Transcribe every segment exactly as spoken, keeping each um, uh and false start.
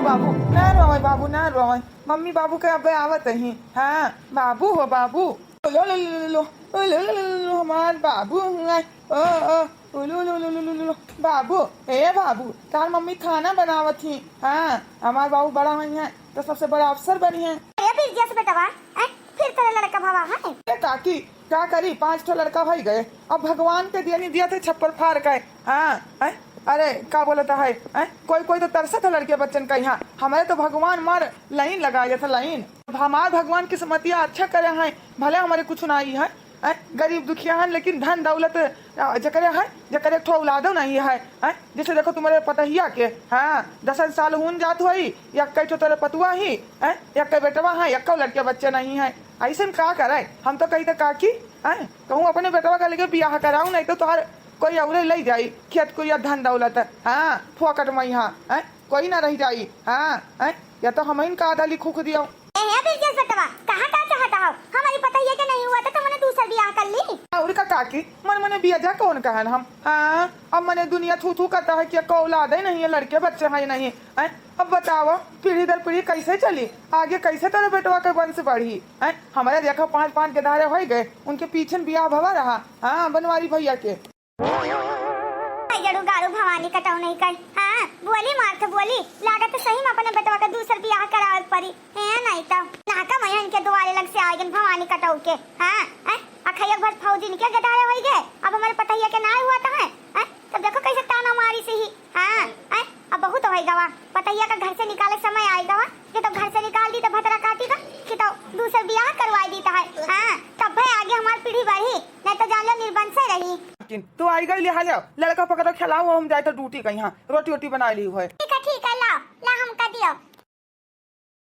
बाबू, ना रोवै, बाबू, ना रोवै। मम्मी बाबू के अबे आवत ही। हाँ, बाबू हो, बाबू। लो, लो, लो, लो, लो, हमार बाबू हुआ। ओ, ओ, ओ, लो, लो, लो, लो, लो, लो। बाबू, ए बाबू, तार मम्मी खाना बनावत ही। हाँ, हमार बाबू बड़ा हुई है, तो सबसे बड़ा अफसर बनी है। ए बिरजेश बेटवा, ए, फिर तेरे लड़का भवा है? ए काकी, का करी, पाँच ठो लड़का भई गए। अब भगवान के दिया नहीं दिया थे छप्पर फाड़ के। हाँ, हैं? अरे, का बोलता है, हैं? कोई, कोई तो तरसत है लड़के बच्चन का यहाँ। हमारे तो भगवान मार लाइन लगा देता, लाइन। अब हमार भगवान किस्मतिया अच्छा करे हैं, भले हमारे कुछ ना आई है, हैं? गरीब दुखिया हैं, लेकिन धन दौलत, अ, जकरे है, जकरे एक ठो औलादो नहीं है, हैं? जैसे देखो तुम्हारे पतहिया के, हाँ, दसन साल हुन जात होई, या कई ठो तोरे पतुआ ही, हैं? या कई बेटवा है, या कई लड़के बच्चे नहीं है। ऐसन का करे? हम तो कही तो काकी, हैं? कहूँ अपने बेटवा का लगे बियाह कराऊ, नहीं तो तोहार कोई औरे लई जाई खेत को या धन दौलत, हाँ, फोकट में यहाँ, हैं? कोई ना रह जाई, हाँ, हैं? या तो हमइन का आधा लिखुक दियो। ए, ए, बिरजेश बेटवा, कहाँ का चाहता हो? हमारी पतहिया के नहीं हुआ तो तुमने दूसर बियाह कर ली। और का काकी, मन मने बिया जा कौन कहन हम, हाँ? अब मने दुनिया थू थू करता है कि को औलाद है नहीं है, लड़के बच्चे हैं नहीं, हैं? अब बताओ, पीढ़ी दर पीढ़ी कैसे चली? आगे कैसे तोरे बेटवा के वंश बढ़ी? हैं? हमारे देखा पाँच, पाँच गधारे होई गए, उनके पीछे बियाह भवा रहा, हाँ, बनवारी भैया के। आई जड़ू गाड़ू भवानी कटाऊ नहीं कही। हाँ, बोली मार तो बोली, लागत तो सही में अपने बेटवा का दूसर बियाह करावे के पड़ी। ए, नहीं तो नाका मैं इनके दुआरे लग से आएगन भवानी कटाऊ के। हाँ, हैं? अखैया भर फौजी इनके गदारे होई गए, अब हमारे पतहिया के नाय हुआ तो है, हैं? तब देखो कैसे ताना मारी से ही। हाँ, हैं? अब बहुत होई गवा, पतहिया का घर से निकाले समय आई गवा, कि तो घर से निकाल दी तो भतरा काटी का, कि तो दूसर बियाह करवाई दी तो है। हाँ, तब भाई आगे हमार पीढ़ी बढ़ी, नहीं तो जान लो निर्वंश रही। लेकिन तू आई गई, लिहा ले, लड़का पकड़ो, खिलाओ, हम जाए तो ड्यूटी कहीं, हाँ, रोटी वोटी बना ली हुए। ठीक है, ठीक है, लाओ, ला हमका दियो।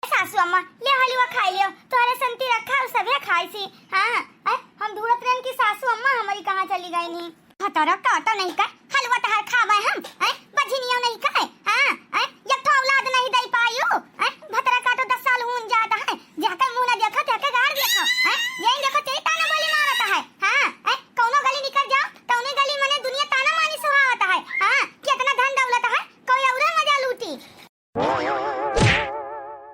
सासू अम्मा, ले हलवा खाई लियो, तोहरे संती रखा और सभे खाई सी। हाँ, ऐ, हम ढूंढत रहन कि सासू अम्मा हमारी कहाँ चली गई नी। भतरा काटा नहीं का, हलवा तहार खाबे हम, ऐ, बझिनियो नहीं का, हाँ, ऐ, एक ठो औलाद नहीं दे पायू, ऐ, भतरा काटो दस साल हुन जात है, जाकर मुंह ना देखा, जाकर गार देखा, ऐ, यही देखो तेरी ताना बोली मारत है, हाँ, ऐ, कौनो गली निकल जाओ, तौने गली मने दुनिया ताना मानी सुहावत है, हाँ, कितना धन दौलत है, कोई औरे मजा लूटी।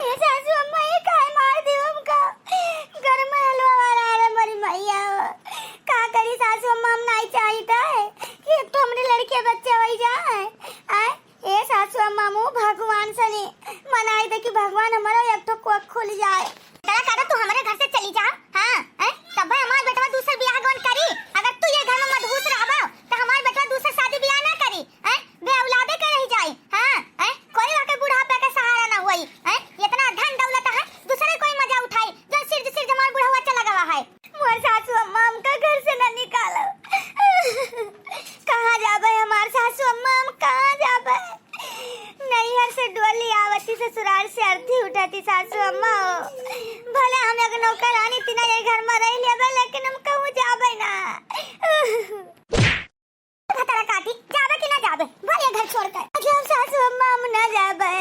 ए सासू अम्मा, ये काहे मार दियो हमका? घर में हलवा वाला आ रहा, मरी मैया। का करी सासू अम्मा, हम नहीं चाहित है कि एक तो हमरे लड़के बच्चे होई जाए। आय, ए सासू अम्मा, मुँह भगवान से नहीं मनाई दे कि भगवान हमारा एक ठो कोख खुल जाए। तोरा का तो तू हमारे घर से चली जा, हाँ, हैं? तब हमार बेटवा दूसर बियाह गवन करी। अगर तू ये घर में मदहूस रहबो, तो हमार बेटवा दूसर शादी बियाह ना करी, हैं? बे औलादे के रह जाई, हाँ, हैं? कोई वाके बुढ़ापे का सहारा ना होई, हैं? इतना धन दौलत है, दूसरे कोई मजा उठाई, जो सिर्ज सिर्ज हमार बुढ़वा चला गवा है। मोर सासू अम्मा, हमका घर से ना निकालो। कहाँ जाबे हमार सासू अम्मा, हम कहाँ जाबे? नैहर से डोली आवती, ससुराल से अर्थी उठाती सासू अम्मा हो। भले हम एक नौकरानी तीना ये घर में रह लेबे, लेकिन हम कहूँ जाबे ना। भतरा काटी, जाबे कि ना जाबे? बोलिए घर छोड़ के। अच्छा सासू अम्मा, हम ना जाबे।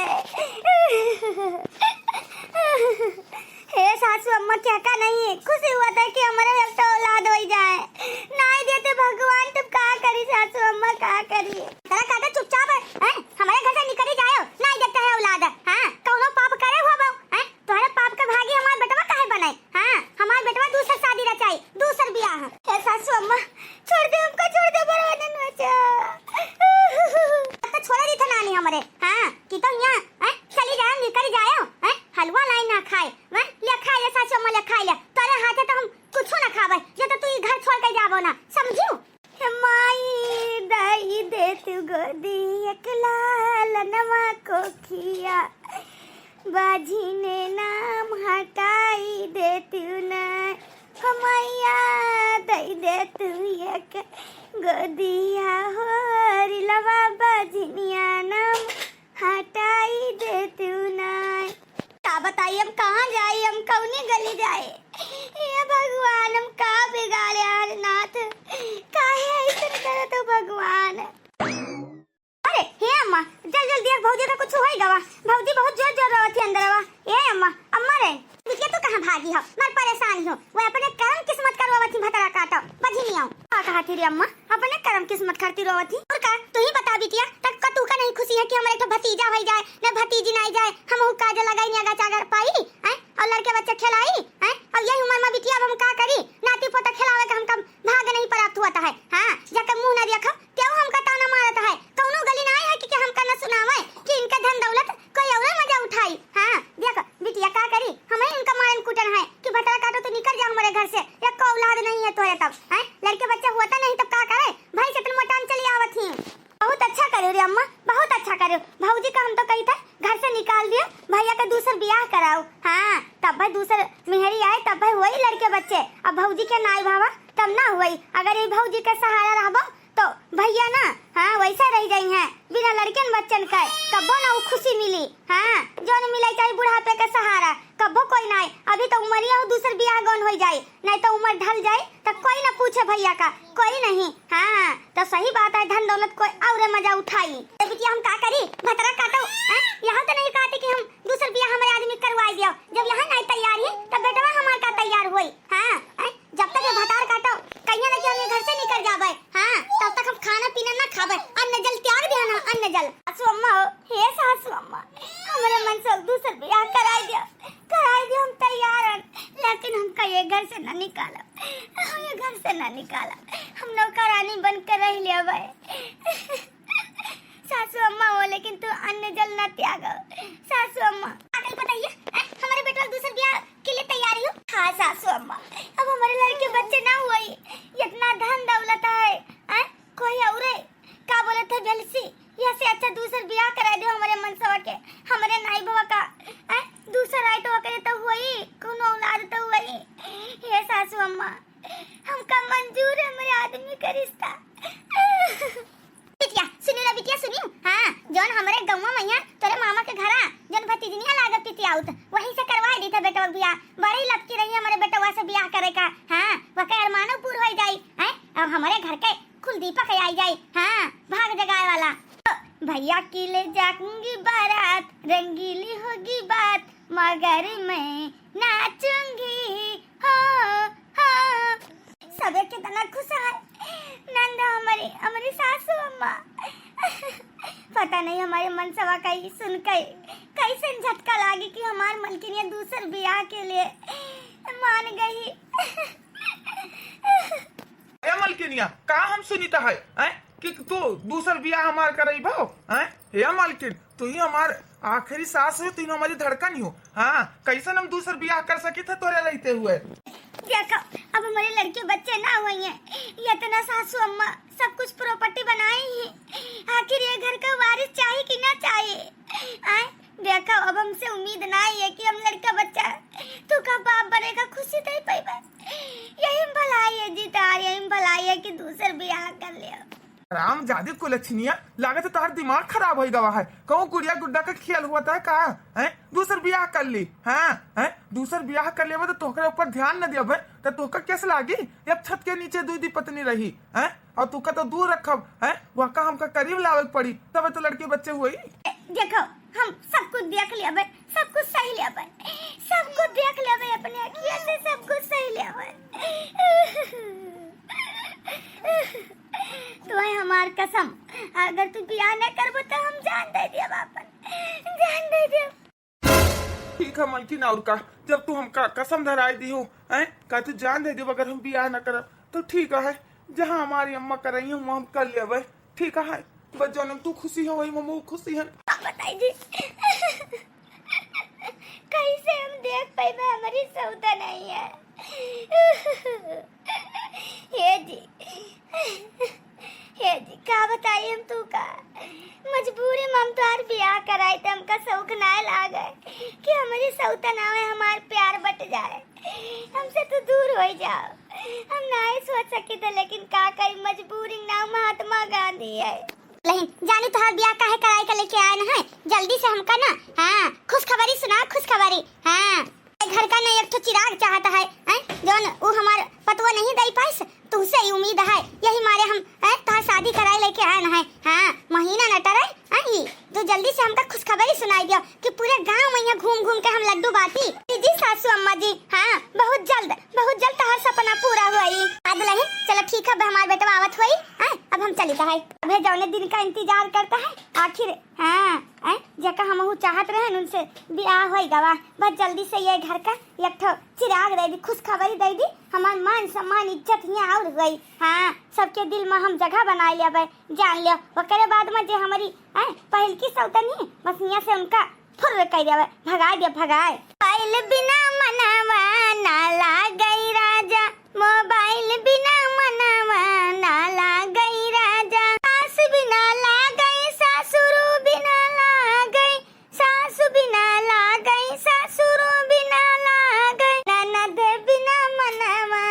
हे सासू अम्मा, क्या का नहीं खुशी हुआ था कि हमारे एक ठो औलाद होई जाए। नाई देते भगवान, तब का करी सासू अम्मा, का करी? तोरा कहते चुपचाप, हैं? हमारे घर से निकली जायो, नाई देते है औलाद, हाँ? कौनो पाप करे हुआ बाऊ, हैं? तोहरे पाप के भागी हमार बेटवा काहे बनाई, हाँ? हमार बेटवा दूसर शादी रचाई, दूसर बियाह। हे सासू अम्मा, छोड़ दे हमका, छोड़ दे, बरवा ननवा चा। अब तो छोड़ दी था नानी हमरे, हाँ? कि तो यहाँ, हैं? चली जाए, निकली जाए, हैं? हलवा लाई ना खाए, हैं? ले खाए ले सासू अम्मा, ले खाए ले। तोरे हाथे तो हम कुछो ना खाबे, जे तो तू ई घर छोड़ के जाबो ना, समझू? हे माई, दई दे तू गोदी एक लालनवा कोखिया, बाझिने नाम हटाई दे तू ना। हो मैया, दई दे तू एक गोदिया हो रिलवा, बाझिनिया नाम हटाई दे तू ना। का बताई, हम कहाँ जाई, हम कौनी गली जाए? हे भगवान, हम का बिगाड़े आज नाथ, काहे ऐसन करत हो भगवान? अरे हे अम्मा, जल्दी जल्दी देख भौजी का कुछ होई गवा। भौजी बहुत जोर जोर रोवत ही अंदरवा। ए अम्मा, अम्मा रे, बिटिया तू कहाँ भागी हो? मार परेशान हो। वो अपने कर्म किस्मत करवावत ही भतरा काटो, बझिनिया। का कहत ही रे अम्मा? अपने करम किस्मत खातिर रोवत ही। और का, तू ही बता बिटिया, तब का तू का नहीं खुशी है कि हमरे एक ठो भतीजा होइ जाए, न भतीजी नाई जाए, हमहू काजर लगाई, न अगा चागर पाई, हैं? और लड़के बच्चे खेलाई, हैं? और यही उम्र में बिटिया अब हम का करी? नाती पोता खेलावे के हमका भाग नहीं प्राप्त हुआ है। हाँ, जाके मुँह न देखब, तेऊ हमका ताना मारत है। कौनो गली ना आई है कि, कि हमका न सुनावे कि इनका धन दौलत कोई औरे मजा उठाई। हाँ, देख बिटिया का करी, हमें इनका मारन कुटन है कि भतरा काटो तो निकल जाओ हमारे घर से, एक को औलाद नहीं है तोरे तब, हैं? लड़के बच्चे होता नहीं तब का करे? भाई से तन मोटान चली आवत ही। बहुत अच्छा करे रे अम्मा, बहुत अच्छा करे। भौजी का हम तो कही था घर से निकाल दियो, भैया का दूसर बियाह कराओ। हाँ, तब भाई दूसर मेहरी आए, तब भाई वही लड़के बच्चे। अब भौजी के नाई भावा तब ना हुई। अगर ये भौजी के सहारा रहबो तो भैया ना, हाँ, वैसे रह जाई हैं बिना लड़कन बच्चन के। कब्बो ना वो खुशी मिली, हाँ, जौन मिले चाहे बुढ़ापे के सहारा, कब्बो कोई ना। अभी तो उमरिया हो, दूसर बियाह गौन हो जाई, नहीं तो उम्र ढल जाई तो कोई ना पूछे भैया का, कोई नहीं। हाँ, तो सही बात है, धन दौलत कोई और मजा उठाई। ए बिटिया, हम का करी, भतरा काटो, हैं? यहाँ तो नहीं कहते कि हम दूसर बियाह हमारे आदमी करवाई दियो, जब यहाँ नहीं तैयार है तब बेटवा हमार का तैयार होई? हाँ, हैं? जब तक ये भतार काटो, कहिया ना कि हम ये घर से निकल जाबे, हाँ, तब तक हम खाना पीना ना खाबे, अन्न जल त्याग दिया ना, अन्न जल। सासू अम्मा हो, हे सासू अम्मा, हमरे मन से दूसर बियाह कराई दियो, कराई दियो, हम तैयार हन, लेकिन हमका ये घर से ना निकालो, ये घर से ना निकालो, हम नौकरानी बन के रह लेबे। सासू अम्मा हो, लेकिन तू अन्न जल ना त्यागो, सासू अम्मा। का करी बताइए, हैं? हमारे बेटवा दूसर बियाह के लिए तैयार हो? हाँ सासू अम्मा, अब हमारे लड़के बच्चे ना हुई, इतना धन दौलत है, हैं? कोई औरे का बोलत है भेलसी, यह से अच्छा दूसर बियाह करा दो हमारे मनसवा के, हमारे नाई भवा का, हैं? दूसर आए तो ओकरे तो हुई, कोनो औलाद तो हुई। हे सासू अम्मा, हमका मंजूर है हमारे आदमी का रिश्ता। बिटिया, सुनी ला बिटिया, सुनी। हाँ, जौन हमरे गौवा में यहाँ तोरे मामा के घरा जौन भतीजनिया लागत पितियाउत, वहीं से करवा दी था बेटवा के बियाह। बड़ी लपकी रही हमारे बेटवा से बियाह करे का। हाँ, वके अरमानो पूर हो जाई, हैं? अब हमारे घर के कुल दीपक आई जाई। हाँ, भाग जगाए वाला। भैया की ले जाऊंगी बारात, रंगीली होगी बात, मगर मैं नाचूंगी, हो, हो। सबे कितना खुश है। नंद हमारी, हमारी सासू अम्मा। पता नहीं हमारे मनसवा का ई सुन के कैसन झटका लागी कि हमार मलकिनिया दूसर बियाह के लिए मान गई। ए मलकिनिया, का हम सुनित है, हैं? कि तू दूसर बियाह हमार करइबो, हैं? हे मलकिन, तू ही हमार आखिरी सास हो, तू ही हमारी धड़कन हो। हाँ, कैसन हम दूसर बियाह कर सकित है तोरे रहते हुए? देखो, अब हमारे लड़के बच्चे ना हुए हैं, इतना सासू अम्मा सब कुछ property बनाई है, आखिर ये घर का वारिस चाही कि ना चाही? आय, देखो, अब हमसे उम्मीद ना है कि हम लड़का बच्चा तू का बाप बने का खुशी दे पाइबे। यही में भलाई है जी तार, यही में भलाई है कि दूसर बियाह कर ले। राम जादे कुलछनिया, लागत है तोहार दिमाग खराब होइ गवा है। कहूँ गुड़िया गुड्डा का खेल हुआ था का? हैं? दूसर बियाह कर ली, हाँ, हैं? दूसर बियाह कर लेबे तो तोहरे ऊपर ध्यान न देबे, तो तोहका केस लागी? एक छत के नीचे दुई दी पत्नी रही, हैं? और तोहका तो दूर रखब, हैं? वहका हमका करीब लावे के पड़ी, तबे तो लड़के बच्चे हुई। देखो, हम सब कुछ देख लेबे, सब कुछ सही लेबे, सब कुछ देख लेबे, अपने अखिया से सब कुछ सही लेबे। तोहे हमार कसम, अगर तू बियाह न करबो तो हम जान दे देब, अपन जान दे देब। ठीक है मलकिन, और का, जब तू हमका कसम धराई दिहो, हैं, का तू जान दे देब अगर हम बियाह न करब, तो ठीक है, जहाँ हमारी अम्मा करइहैं, वहाँ हम कर लेबे। ठीक है, बस जौन तू खुशी हो, वही में हम खुशी हन। का बताई जी, कैसे हम देख पाइबे, हमारी सौदा नहीं है। हे जी, हे जी, का बताई हम तू का, मजबूरी में हम तोहार बियाह कराई त हमका शौक ना लागे कि हमारी सौतन आवे, हमार प्यार बट जाए, हमसे तू दूर हो जाओ। हम नाहीं सोच सकी थे, लेकिन का करी, मजबूरी ना महात्मा गांधी है। लेकिन जानी तोहार बियाह काहे कराए के लेके आए न है, जल्दी से हमका ना, हाँ, खुशखबरी सुना, खुशखबरी, हाँ। घर का ना एक ठो चिराग चाहत है, हैं? जौन उ हमार पतवा नहीं दई पाइस, तुहसे ही उम्मीद है, यही मारे हम, हैं, तोहार शादी कराए लेके आए न है। हाँ, महीना न टरे, हैं, ई तू जल्दी से हमका खुशखबरी सुनाई दियो कि पूरे गांव में यहाँ घूम घूम के हम लड्डू बांटी। जी, जी सासू अम्मा जी, हाँ, बहुत जल्द, बहुत जल्द तोहार सपना पूरा होई। दुलहिन, चलो ठीक है, अब हमार बेटवा आवत होई, हैं? अब हम चलित है। अबे जौने दिन का इंतजार करता है, आखिर, हाँ, हैं? जेका हमहू चाहत रहन, उनसे बियाह होई गवा। बस जल्दी से ये घर का एक ठो चिराग दे दी, खुशखबरी दे दी, हमार मान सम्मान इज्जत हियाँ और होई। हाँ, सबके दिल में हम जगह बनाए लेबे, जान लियो। ओकरे बाद में जे हमारी, हैं, पहिलकी सौतनी, बस हियाँ से उनका फुर्र कइ देवे, भगाइ दे, भगाइ। मोबाइल बिना मनवा ना लागई राजा, मोबाइल बिना मनवा ना लागई राजा। सास बिना लागई, सासुर बिना लागई, सास बिना लागई, सासुर बिना लागई। ननद बिना मनवा,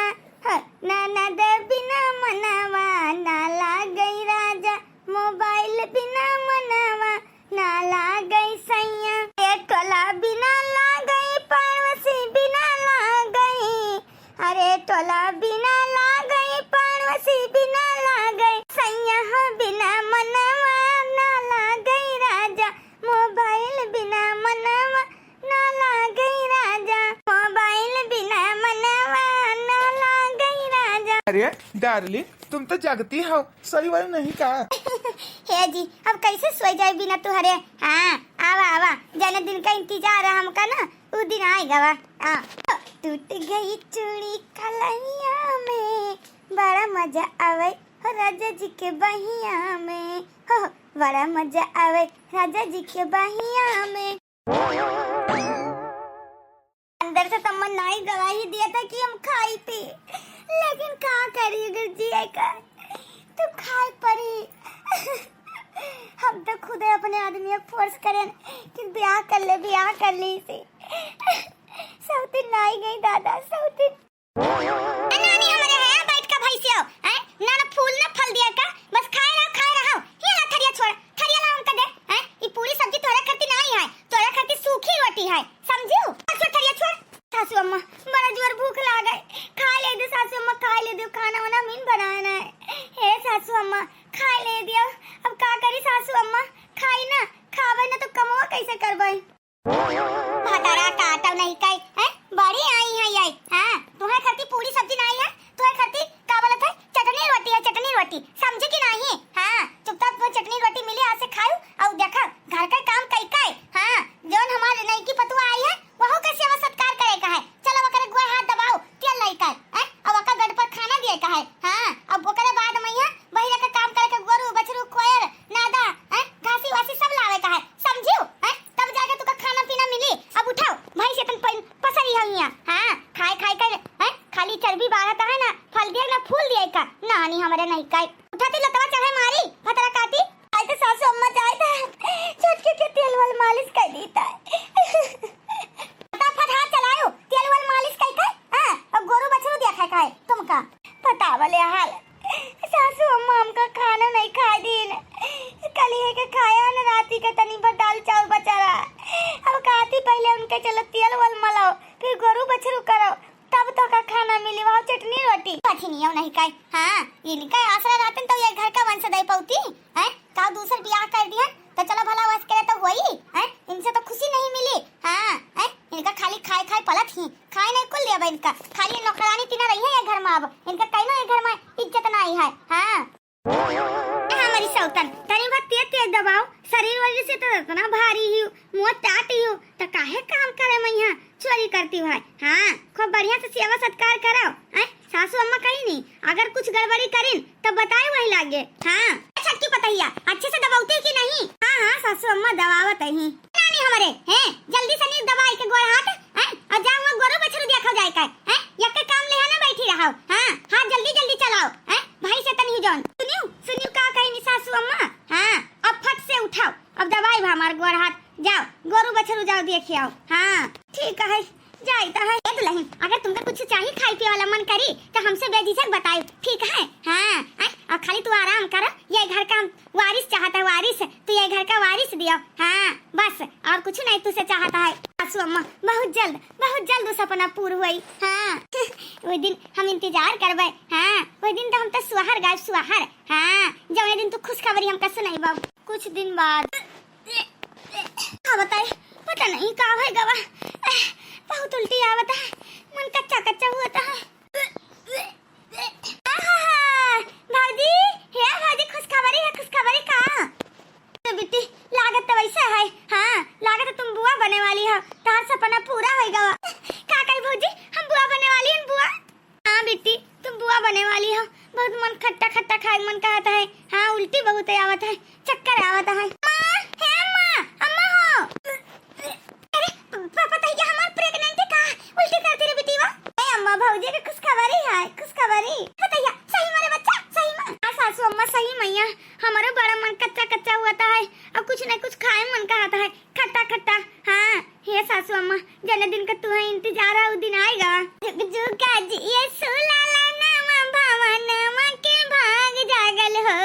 ह, ननद बिना मनवा ना लागई राजा। मोबाइल बिना मनवा ना लागई सैया। ए टोला बिना लागई, पड़ोसी बिना लागई। अरे टोला बिना लागई, पड़ोसी बिना लागई। सैया हो बिना मनवा ना लागई राजा। मोबाइल बिना मनवा ना लागई राजा। मोबाइल बिना मनवा ना लागई राजा। अरे डार्लिंग, तुम तो जगती हो, सही वाली नहीं का? हे जी, अब कैसे सोई जाए बिना तुहरे? हाँ, आवा, आवा, जने दिन का इंतजार है हमका ना, उ दिन आइ गवा। हाँ। टूट गई चूड़ी कलैया में, बड़ा मजा आवे हो राजा जी के बहिया में, हो, बड़ा मजा आवे राजा जी के बहिया में। अंदर से तो मन नाई गवाही दिया था कि हम खाई पी, लेकिन का करी अगर जिए का तो खाए पड़ी। हम तो खुदे अपने आदमी को फोर्स करें कि ब्याह कर ले, ब्याह कर ले इसे। सौतीन नाई गई दादा, सौतीन। ए नानी हमरे है, बैठ के भैंसियो, हैं? ना, ना फूल ना फल दिया का, बस खाए रहो, खाए रहो। ये ला थरिया छोड़, थरिया ला हमका दे, हैं? ई पूरी सब्जी तोरे खरती नाई है, तोरे खरती सूखी रोटी है, समझू? छोड़, छोड़, थरिया छोड़। सासू अम्मा, बड़ा जोर भूख लागे, खा ले दे सासू अम्मा, खा ले दे, खाना वाना मीन बनाना है। हे सासू अम्मा, खा ले दियो, अब का करी सासू अम्मा, खाई ना, खावे ना तो कमवा कैसे करबे? भतारा काटव नहीं कई, हैं? बड़ी आई है ये, हाँ? तुहे खरती पूरी सब्जी नहीं है, तुहे खरती का बोलत है? चटनी रोटी है, चटनी रोटी, समझे कि नहीं? हाँ, चुपचाप तुहे चटनी रोटी मिली, आज से खायू, और देखा, घर का काम कई कई, हाँ? जौन हमारे नई की पतुआ आई है, वहू के सेवा सत्कार करे का है, चलो ओकरे गोड़ हाथ दबाओ, तेल लाई कर, हैं? अब ओकर गढ़ पर खाना दिए का है, हाँ? अब ओकरे बाद में यहाँ बहिरा के काम करे के गोरू, बछरू, कोयर, नादा, हैं? घासी वासी सब लावे का है, समझियो, हैं? तब जाके तुका खाना पीना मिली। अब उठाओ, भैंस इतन पइन-, पसरी है यहाँ। हाँ, खाए, खाए कर, हैं? खाली चर्बी बाढ़त है ना, फल दिए ना फूल दिए का, नानी हमरे नहीं काई। उठाती लतवा चढ़े मारी, भतरा काटी। आई तो सासू अम्मा जाए था, छोटकी के तेल वाल मालिश कर दी था। फटाफट हाथ चलायो, तेल वाल मालिश कर के, हाँ, अब गोरू बछरू दिया खाए खाए तुमका। बतावले हाल। सासू अम्मा हमका खाना नहीं खाए दीन। कलिए के खाया न राती के तनी भर दाल चाउर बचा रहा। अब कहती पहले उनके चलो तेल वल मलाओ, फिर गोरू बछरू करो, तब तो का खाना मिली, वहाँ चटनी रोटी। कथी नहीं, नहीं खाए। हाँ, इनका आसरा रहतन तो ये घर का वंश दे पौती, हैं? का दूसर बियाह कर दिहन, तो चलो भला वंश करे तो होई, हैं? इनसे तो खुशी नहीं मिली, हाँ, हैं? इनका खाली खाए खाए पलत ही, खाए नहीं कुल दिया इनका, खाली नौकरानी तीना रही है ये घर में, अब इनका कहीं ना ये घर में इज्जत नहीं है, हाँ। ए हमारी सौतन, तनी बहुत तेज तेज दबाओ, शरीर वरीर से तो इतना भारी ही, मुँह टाट ही हो, तो काहे काम करे मैं यहाँ चोरी करती हुआ है? हाँ, खूब बढ़िया से सेवा सत्कार करो, हैं? सासू अम्मा कहीं नहीं, अगर कुछ गड़बड़ी करिन तो बताए वही लागे। हाँ। ए छटकी पतहिया, अच्छे से दबावते कि नहीं? हाँ, हाँ, सासू अम्मा दबावत ही। नानी हमरे, हैं, जल्दी से नीक दबाई के गोड़ हाथ, हैं, और जाओ वहाँ गोरू बछरू देखा जाए का, हैं, यक्के काम ले ना बैठी रहो, हाँ, हाथ जल्दी जल्दी चलाओ, हैं, भाई से तनी जौन। सुनियो, सुनियो का कही सासू अम्मा, हाँ, अब फट से उठाओ, अब दबाई बा हमार गोड़ हाथ, जाओ, गोरू बछरू जाओ देखि आओ। हाँ, ठीक है, जाइत है। ए दुलहिन, अगर तुमका कुछ चाही खाई पिए वाला मन करी, तो हमसे बेझिझक बताई, ठीक है? हाँ, हैं? और खाली तू आराम कर, ये घर का वारिस चाहत है, वारिस, तू ये घर का वारिस दियो। हाँ, बस, और कुछ नहीं तुझसे चाहत है। सासू अम्मा, बहुत जल्द, बहुत जल्द उ सपना पूर होई। हाँ, वो दिन हम इंतजार करबे। हाँ, वो दिन तो हम तो सुहर गायब, सुहर। हाँ, जौने दिन तू खुशखबरी हमका सुनाई बाबू। कुछ दिन बाद का बताई, पता नहीं का होय गवा। बहुत उल्टी आवत है, मन कच्चा कच्चा हुआ है। तोहार सपना पूरा होइ गवा। का कही भौजी, हम बुआ बने वाली हन, बुआ। हाँ बेटी, तुम बुआ बने वाली हो। बहुत मन खट्टा खट्टा खाए मन कहत है। हाँ, उल्टी बहुत आवत है, चक्कर आवत है। माँ, हे अम्मा, अम्मा हो। अरे, प-, पतैया हमार pregnant है का? उल्टी करती रे बिटिया। ए अम्मा, भौजी के खुशखबरी है, खुशखबरी। पतैया, सही में रे बच्चा, सही में। हाँ सासू अम्मा, सही में। हमरो बड़ा मन कच्चा कच्चा हुआ था है, और कुछ न कुछ खाए मन कहत है, खट्टा खट्टा। हाँ, हे सासू अम्मा, जने दिन का तुहे इंतजार है, उ दिन आएगा। जुग जुग का जिए सुलाला नामा भवनमा के भाग जागल हो,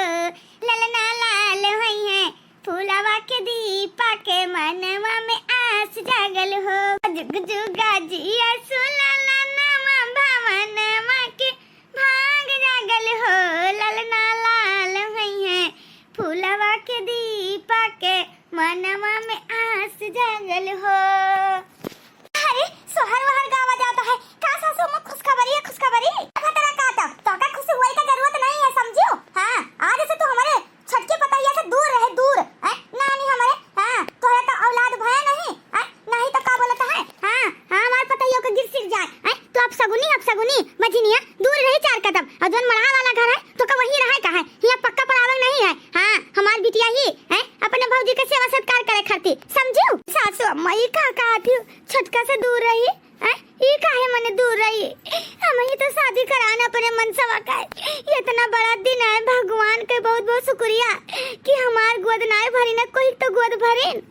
ललना लाल होइहैं, फूलवा के दीपा के मनवा में आस जागल हो। जुग जुग का जिए सुलाला नामा भवनमा के भाग जागल हो, ललना लाल होइहैं, फूलवा के दीपा के मनवा में आस जागल हो। अरे, सोहर वहर गावा जाता है। का सासू अम्मा, खुशखबरी है, खुशखबरी? भतरा काटा, तोका खुश हुए का जरूरत नहीं है, समझियो? हाँ, आज से तू हमारे छोटकी पतैया से दूर रहे, दूर। हैं? नानी हमारे, हाँ, तोहरा तो औलाद भया नहीं, हैं? नहीं तो का बोलत है? हाँ, हाँ, हमार पतैया के गिर सिर जाए, हैं? तू अपसगुनी, अपसगुनी, बझिनिया, दूर रही चार कदम। और जौन मड़हा वाला घर है, तोका वहीं रहे का है, हियाँ पक्का पर आवे नहीं है। हाँ, हमार बिटिया ही, हैं? अपने भौजी के सेवा सत्कार करे खातिर, समझियो? सासू अम्मा, ई का कहत हियो? छोटका से दूर रही, हैं? ई काहे मने दूर रही? हमही तो शादी करान अपने मनसवा का। इतना बड़ा दिन है, भगवान के बहुत बहुत शुक्रिया कि हमार गोद नाय भरिन, कोई तो गोद भरिन।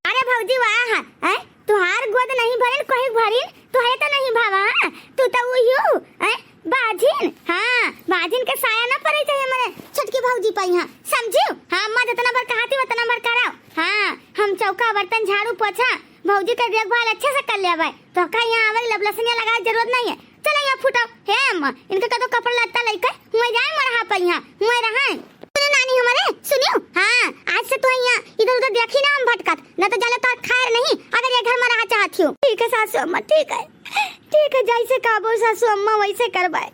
अरे भौजी वाह, हैं? तुहार गोद नहीं भरिन, कोई भरिन, तुहे तो नहीं भावा, हाँ? तू तो उहियो, हैं? बाझिन, हाँ, बाझिन के साया ना पड़े चाहिए मने छोटकी भौजी पे यहाँ, समझियो? हाँ, अम्मा जितना बार कहती उतना बार कराओ। हाँ, हम चौका बर्तन झाड़ू पोछा भौजी के देखभाल अच्छे से कर लेबै। तोका यहाँ आवे लबलसनिया लगाए जरूरत नहीं है। चलो यहाँ फुटाओ। हे अम्मा, इनके कदो कपड़ा लत्ता लइके हुए जाए मड़हा पे यहाँ, हुए रहाए। सुनो नानी हमारे, सुनियो। हाँ, आज से तू यहाँ इधर उधर देखी ना हम भटकत, न तो जाले तो खैर नहीं, अगर ये घर में रहा चाहती हो। ठीक है सासू अम्मा, ठीक है, ठीक है, जैसे कहबो सासू अम्मा वैसे करबै।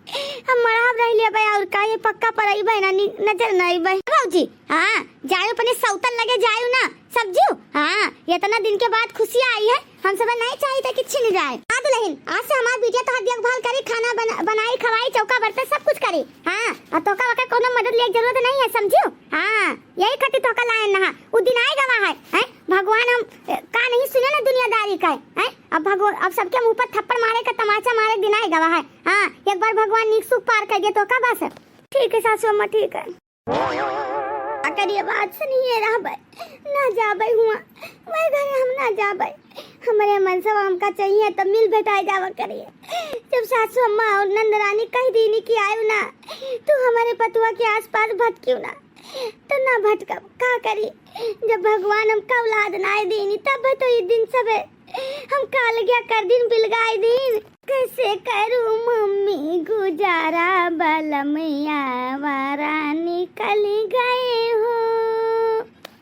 हम मड़हा रह लेबै और का ये पक्का पर अइबै ना, नि-, नजर न अइबै। भौजी, हाँ, जायो अपने सौतन लगे जायो ना, समझियो? हाँ, इतना दिन के बाद खुशियाँ आई है, हम सब नहीं चाहिए था कि छिन जाए। हाँ दुल्हन, आज से हमार बिटिया तोहार देखभाल करी, खाना बना, बनाई, खवाई, चौका बर्तन सब कुछ करी। हाँ, और तोका वका कोनो मदद लेके जरूरत नहीं है, समझियो? हाँ, यही खातिर तोका लायन नहा, उ दिन आए गवा है, हैं? भगवान हम, ए, का नहीं सुने ना दुनियादारी का, हैं? अब भगवान, अब सबके मुंह पर थप्पड़ मारे का तमाचा मारे दिन आए गवा है। हाँ, एक बार भगवान नीक सुख पार कर दे तोका बस। ठीक है सासू अम्मा, ठीक है। अगर ये बात सुनिए रहबै, ना जाबै हुआ, वह घरे हम ना जाबै। हमरे मनसवा हमका चाहिए तो मिल भेटाए जावा करिए। जब सासू अम्मा और नंद रानी कह दीनी कि आयो ना, तू हमारे पतुआ के आसपास भटकियो ना, तो ना भटकब, का करी? जब भगवान हमका औलाद ना दीनी, तब तो ये दिन सबे हम कालगिया कर दिन बिलगाए दिन। कैसे करूँ मम्मी गुजारा, बलम आवारा निकल गए हो।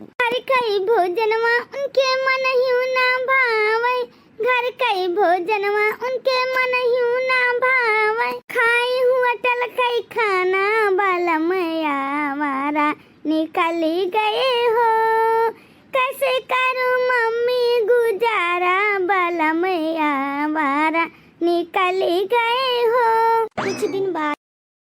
घर कई भोजनवा उनके मन ही ना भावे, घर कई भोजनवा उनके मन ही ना भावे। खाई होटल कई खाना, बलम आवारा निकल गए हो। कैसे करूँ मम्मी गुजारा, बलम आवारा निकल गए हो। कुछ दिन बाद।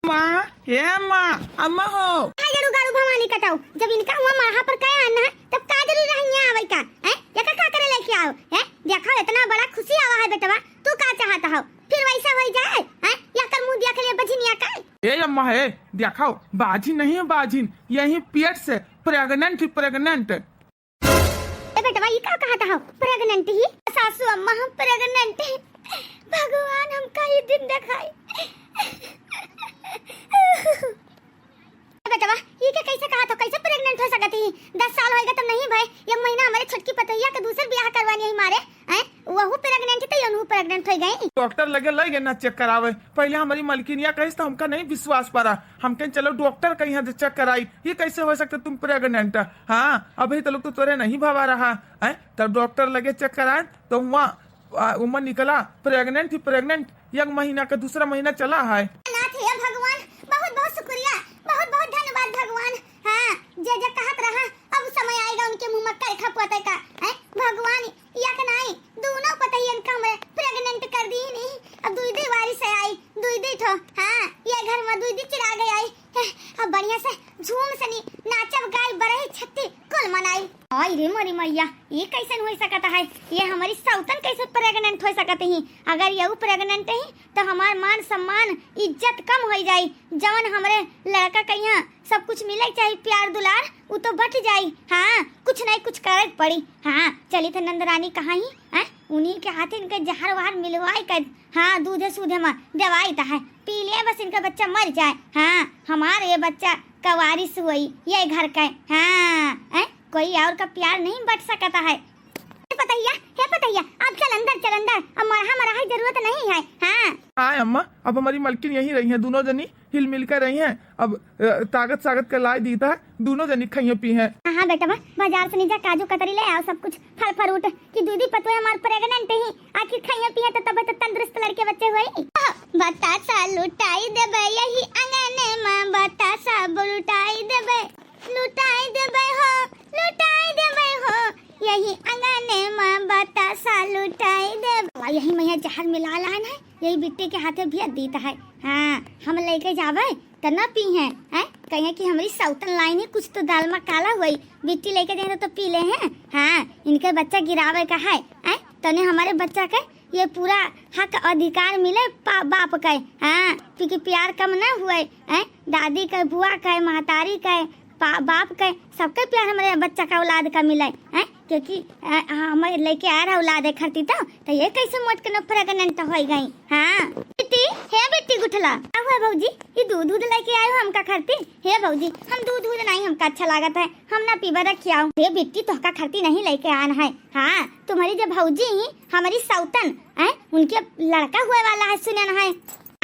माँ, ए माँ, अम्मा हो। हाय गरु गरु भवानी कटाऊ, जब इनका हुआ मड़हा पर कहे आना है, तब का जरूरी रहे यहाँ आवे का? हैं? एका का करे लेके आओ? हैं? देखो, इतना बड़ा खुशी आवा है बेटवा, तू का चाहता हो? फिर वैसा हो जाए, हैं? या कर मुंह दिया के लिए बझिनिया का? ए अम्मा है, देखो, बाझिन नहीं है बाझिन, यही पेट से pregnant ही pregnant। ए बेटवा, ई का कहत हो? Pregnant ही? सासू अम्मा, हम pregnant ही। भगवान हमका ई दिन देखाई। ए बेटवा, ई के कैसे कहत हो? कैसे pregnant हो सकत ही? दस साल होइगा तब नहीं भय। एक महीना हमारे छोटकी पतोहिया के दूसर बियाह करवानी है मारे। हैं? वहू pregnant ही तो यनहू pregnant हो गई। डॉक्टर लगे ले गए ना check करावे। पहले हमारी मलकिनिया कहिस तो हमका नहीं विश्वास पड़ा। हम कहें चलो डॉक्टर के यहाँ से check कराई। ये कैसे हो सकता तुम pregnant? हाँ, अभी तो लोग तो तोरे नहीं भवा रहा है। तब डॉक्टर लगे check कराए तो वहाँ, आ, उमा निकला pregnant ही pregnant, एक महीना का दूसरा महीना चला है। नाथ हे भगवान, बहुत बहुत शुक्रिया, बहुत बहुत धन्यवाद भगवान। हाँ, जे जे कहत रहा, अब समय आएगा उनके मुंह में करखा पोते का। हैं? भगवान, एक नाई, दू ये कैसन होइ सकत है? ये हमरी सौतन कैसे प्रेग्नेंट होइ सकत ही? अगर यहू प्रेग्नेंट ही तो हमार मान सम्मान, इज्जत कम होइ जाई। जवन हमरे लड़का कहिया सब कुछ मिले के चाही, प्यार दुलार, उ तो बट जाई। हाँ, कुछ नहीं कुछ करे के पड़ी। हाँ, चली थे नंदरानी कहाँ ही, हैं? उन्हीं के हाथे इनके जहर वहर मिलवाई कर, हाँ, दूधे सूधे में दवाई ता है, पी ले बस, इनका बच्चा मर जाए। हाँ, हमार ये बच्चा का वारिस होई, ये घर का। हाँ, हैं? कोई और का प्यार नहीं बट सकता है। हे पतैया, हे पतैया, अब चल अंदर, चल अंदर, अब मरहा मरहा की जरूरत नहीं है। हाँ। आए अम्मा, अब हमारी मलकिन यहीं रही हैं, दोनों जनी हिल मिल कर रही हैं। अब, अ, ताकत सागत का लाई दीता है, दोनों जनी खइए पी हैं। हाँ, हाँ बेटवा, बाजार से नीचा काजू कतरी ले आओ, सब कुछ फल फ्रूट, कि दूधी पतोह हमार प्रेग्नेंट ही, आखिर खइए पिए तो तबे तो तंदुरुस्त लड़के बच्चे होई। बतासा लुटाई देबे यही अंगने में, बतासा लुटाई देबे, लुटाई देबे हो, लुटाई देबे हो, यही अंगने में बतासा लुटाई देबे। वाह, यही मैया जहर मिला लान है, यही बिट्टी के हाथे भेज दीत है। हाँ, हम लेके जाबे त न पी हैं, हैं? कहिए कि हमरी सौतन लाइन ही कुछ तो दाल में काला हुई, बिट्टी लेके जाए तो पी ले हैं। हाँ, इनके बच्चा गिरावे का है, हैं? तने हमारे बच्चा के ये पूरा हक अधिकार मिले पा-, बाप के, हाँ, क्योंकि प्यार कम न हुए, हैं? दादी के, बुआ के, महतारी के, पा-, बाप के, सबके प्यार हमरे बच्चा का औलाद का मिले, हैं? क्योंकि, अ, हमें लेके आ रहा औलाद है खरती तो, तो ये कैसे मोट के न प्रेग्नेंट हो गई? हाँ। बिट्टी, हे बिट्टी गुठला, का हुआ भौजी? ये दूध दूध लेके आयो हमका खरती? हे भौजी, हम दूध दूध नहीं हमका अच्छा लागत है, हम ना पीबा, रखियाओ। हे बिट्टी, तोहका खरती नहीं लेके आन है। हाँ, तुम्हारी जब भौजी ही हमारी सौतन, हैं, उनके लड़का हुए वाला है, सुने न है।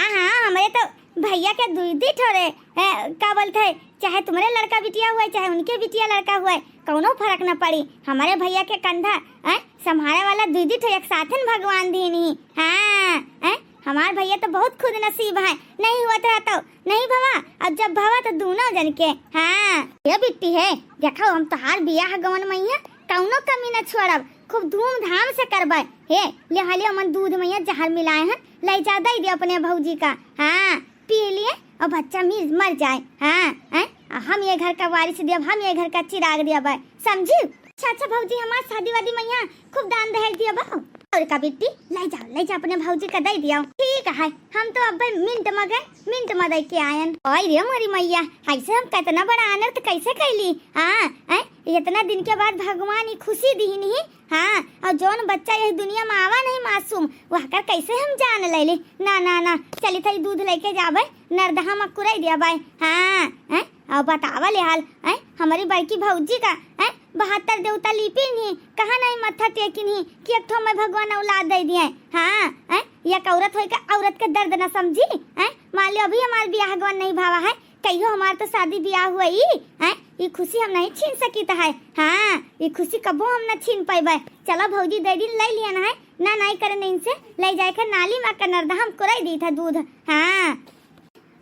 हाँ, हाँ, हमरे तो भैया के दुई दी ठोरे, ए, का बोलते हैं, चाहे तुम्हारे लड़का बिटिया हुए, चाहे उनके बिटिया लड़का हुए, कौनो फर्क न पड़ी। हमारे भैया के कंधा, ए, संभाले वाला दुई दी ठो एक साथन भगवान दीन ही। हाँ, ए, हमार भैया तो बहुत खुद नसीब है, नहीं हुआ तो, तो नहीं भवा, और जब भवा तो दोनों जन के। हाँ, ये बिट्टी है, देखो हम तोहार बियाह गवन मैया कौनो कमी न छोड़ब, खूब धूमधाम से करबे। हे, ले हाले हमन दूध मैया जहर मिलाए हैं, ले जा दे दे अपने भौजी का। हाँ, पी लिए और बच्चा मिल मर जाए। हाँ, हैं? आ हम ये घर का वारिस देब, हम ये घर का चिराग देब, समझी? अच्छा, अच्छा भौजी, हमार शादी वादी मैया खूब दान दहेज दिया बा। और का बिट्टी, ले जाओ, ले जाओ, अपने भौजी का दे दिया। ठीक है, हम तो अब मिनट में गए, मिनट में दे के आयन। ओए रे मोरी मैया, ऐसे हम कितना बड़ा अनर्थ कैसे कैली? हाँ, हैं? इतना दिन के बाद भगवान ही खुशी दीन ही। हाँ, और जौन बच्चा यही दुनिया में आवा नहीं मासूम, वहकर कैसे हम जान लेली? ना, ना, ना, चली थई दूध लेके जाबे, नरदहा में कुरई दिया बाय। हाँ, हैं? और बतावा ले हाल, हैं? हमारी बड़की भौजी का, हैं? बहत्तर देवता लिपिन ही, कहाँ नहीं मत्था टेकिन ही कि एक ठो मैं भगवान औलाद दे दिए। हाँ, हैं? एक औरत होई का औरत के दर्द ना समझी, हैं? मान लो अभी हमार बियाह गवन नहीं भावा है, कहियो हमार तो शादी बियाह हुई, हैं? ई खुशी हम नहीं छीन सकित है। हाँ, ई खुशी कबो हम ना छीन पैबे। चलो भौजी दे दिन ले लिया ना है, ना नाई करे नहीं से ले जाए के नाली में का नरदहा में कुरई दी था दूध। हाँ,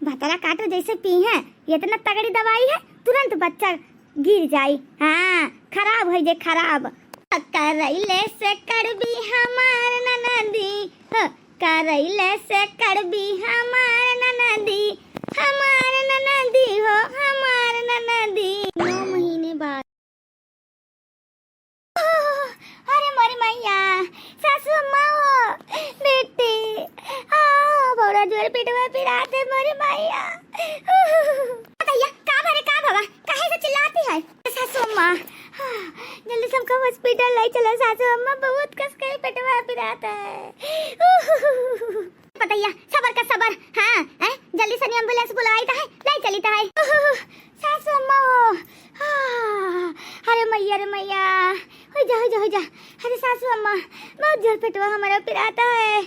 भतरा काटो जैसे पी है, इतना तगड़ी दवाई है, तुरंत बच्चा गिर जाई। हाँ, खराब है जे खराब। करैले से करबी हमार ननदी, हो, करैले से करबी हमार ननदी, हमार ननदी हो, हमार ननदी। नौ महीने बाद। अरे मोरी मैया, सासू अम्मा हो, बेटी, आ, बड़ा जोर पेटवा पिरात है मोरी मैया। भैया, का भरे, का भवा, काहे से चिल्लाती है? सासू अम्मा, जल्दी से हमका हॉस्पिटल ले चलो सासू अम्मा, बहुत कस के पेटवा पिरात है। पतैया, सबर का सबर। हाँ, हैं? जल्दी से एम्बुलेंस बुलाई तो है, ले चली तो है। ओह, सासू अम्मा हो। हाँ, अरे मैया रे मैया, हो जा, हो जा, हो जा। अरे सासू अम्मा, बहुत जोर पेटवा हमारा पिराता है।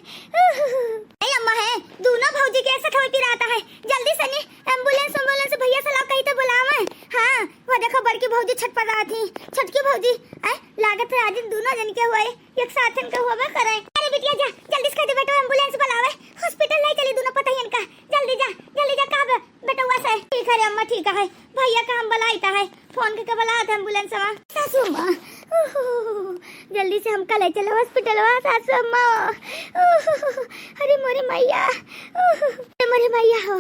ए अम्मा है, दोनों भौजी के ऐसे थोड़ी पिराता है। जल्दी से नी एम्बुलेंस, एम्बुलेंस भैया से लाओ, कहीं तो बुलावे। हाँ, वो देखो बड़की भौजी छटपटा थी, छोटकी भौजी, ऐ लागत है आज इन दोनों जन के हुए। एक साथन के होबे करे। अरे बिटिया जा, जल्दी से कह दे बेटवा एम्बुलेंस बुलावे, हॉस्पिटल ले चली दोनों पतहियन का। जल्दी जा, जल्दी जा, कहा बे-, बेटवा से। ठीक है रे अम्मा, ठीक है, भैया का हम बुलाइत है, फोन करके बुलाइत है एम्बुलेंस वा। सासू अम्मा, उहू, जल्दी से हमका ले चलो हॉस्पिटलवा, सासू अम्मा। उह, अरे मोरे मैया, उह, अरे मोरे मैया हो,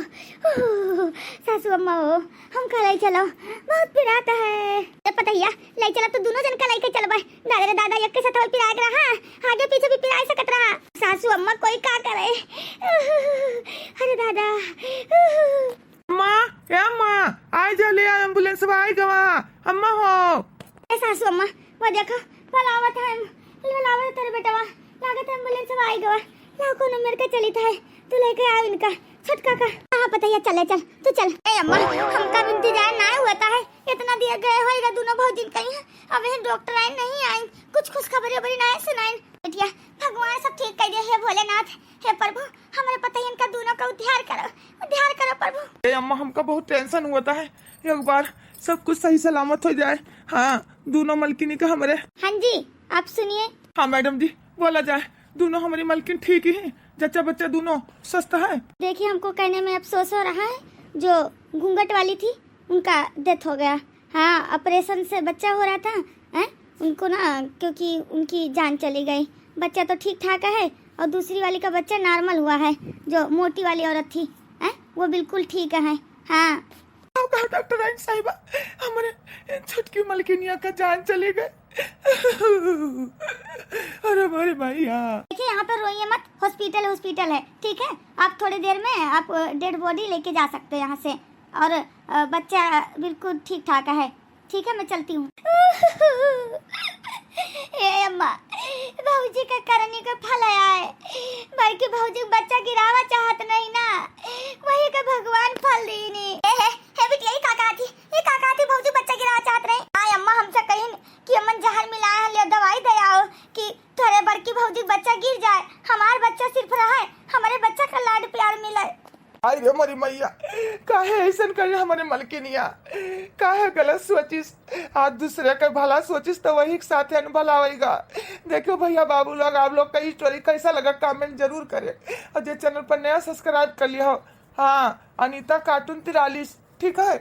उह, सासू अम्मा हो, हमका ले चलो, बहुत पिरात है। ए पतैया, ले चला तो दोनों जन का लेके चलबे। दादा रे दादा, एक के साथ पिराए रहा, आगे पीछे भी पिराए सकत रहा। सासू अम्मा कोई का करे, उह, अरे दादा, उह। अम्मा, ए अम्मा, आइ जा, ले आ एम्बुलेंसवा आइ गवा। अम्मा हो। ए सासू अम्मा, वो देखो, भला आवत है, भला आवत है तेरे बेटवा। लागत है एम्बुलेंसवा आइ गवा। लाओ कोनो मेर के चलित है, तू लेके आओ इनका, छोटका का। हाँ पतैया, चले चल, तू चल। ए अम्मा, हमका भी इंतजार ना होता है, इतना दिया गए होइगा दोनों भौजिन कहीं, अब यही डॉक्टर आइन नहीं आइन, कुछ खुशखबरी उबरी नहीं सुनाइन। बिटिया, भगवान सब ठीक कर दे, हे भोलेनाथ, हे प्रभु, हमरे पतैयन का दोनों का उद्धार करो, उद्धार करो प्रभु। ए अम्मा, हमका बहुत टेंशन होता है, एक बार सब कुछ सही सलामत हो जाए। हाँ, दोनों मलकिनी का हमरे। हाँ जी, आप सुनिए। हाँ मैडम जी, बोला जाए, दोनों हमरी मलकिन ठीक ही हैं, जच्चा बच्चा दोनों स्वस्थ है। देखिए, हमको कहने में अफसोस हो रहा है, जो घूंघट वाली थी, उनका डेथ हो गया। हाँ, ऑपरेशन से बच्चा हो रहा था, हैं? उनको ना, क्योंकि उनकी जान चली गई। बच्चा तो ठीक ठाक है और दूसरी वाली का बच्चा नॉर्मल हुआ है, जो मोटी वाली औरत थी, हैं? वो बिल्कुल ठीक है। हाँ। का कहा डॉक्टर आइन साहिबा, हमरे छोटकी मलकिनिया का जान चली गई। अरे मोरे मैया। देखिए, यहाँ पे रोइए मत, हॉस्पिटल, हॉस्पिटल है, ठीक है? आप थोड़ी देर में आप डेड बॉडी लेके जा सकते हैं यहाँ से, और अ, बच्चा बिल्कुल ठीक ठाक है। ठीक है, मैं चलती हूँ। ए अम्मा, भौजी का करनी का फल आया है। बड़की भौजी के बच्चा गिरावा चाहत नहीं ना, वही का भगवान फल दीनी। ए हे, हे बिटिया, ई का कहत ही? ई का कहत ही? भौजी बच्चा गिरावा चाहत नहीं? आय अम्मा, हमसे कहिन कि अम्मन जहर मिलाए हैं, ले दवाई दे आओ कि तोरे बड़की भौजी के बच्चा गिर जाए, हमार बच्चा सिर्फ रहे, हमरे बच्चा का लाड प्यार मिले। आई रे मोरी मैया, काहे ऐसन करे हमरे मलकिनिया? काहे गलत सोचिस? आज दूसरे के भला सोचिस तो वही के साथे न भला होइगा। देखो भैया बाबू लोग, आप लोग का स्टोरी कैसा लगा, कमेंट जरूर करें, और जे चैनल पर नया, सब्सक्राइब कर लिया हो। हाँ, अनीता कार्टून तिरालीस, ठीक है।